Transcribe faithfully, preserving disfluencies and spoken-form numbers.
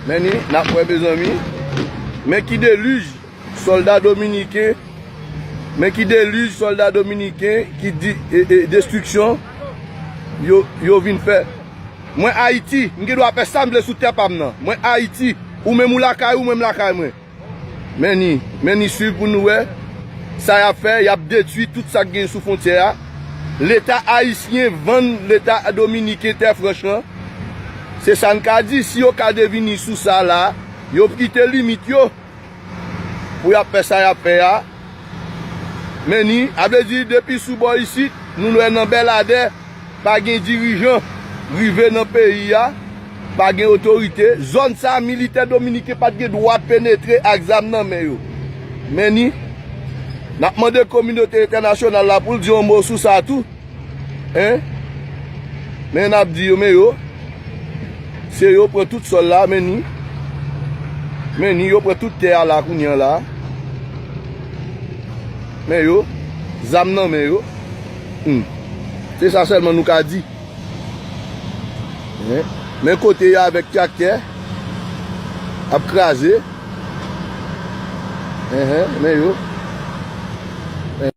Men ni, n ap wè, mezanmi. Men ki delij sòlda dominiken. Men ki delij sòlda dominiken ki di e, e, destriksyon yo, yo vin fè. Mwen Ayiti, m gen dwa fè sa m vle sou tè pa m nan. Mwen Ayiti, ou menm ou lakay ou, mwen m lakay mwen. Men ni, men ni swiv pou nou wè sa y ap fè, y ap detwi tout sa k gen sou fwontyè a. Leta ayisyen vann Leta dominiken tè franch lan. Se sa n ka di, si yo ka devini sou sa la, yo kite limit yo pou y ap fè sa y ap fè a. Men ni, a vle di, depi sou bò isit, nou wè nan Bèladè, pa gen dirijan rive nan peyi a, pa gen otorite. Zòn sa a, militè dominiken pa t gen dwa penetre ak zam nan men yo. Men ni, n ap mande kominote entènasyonal la pou l di yon mo sou sa tou. Hein? Men n ap di yo, men yo. Se yo pran tout sòl la, men ni. Men ni, yo pran tout tè a la kounye a la. Men yo. Zam nan men yo. Hmm. Se sa sèlman nou ka di. Hein? Men kote yo avèk traktè ap kraze. Hein, men yo.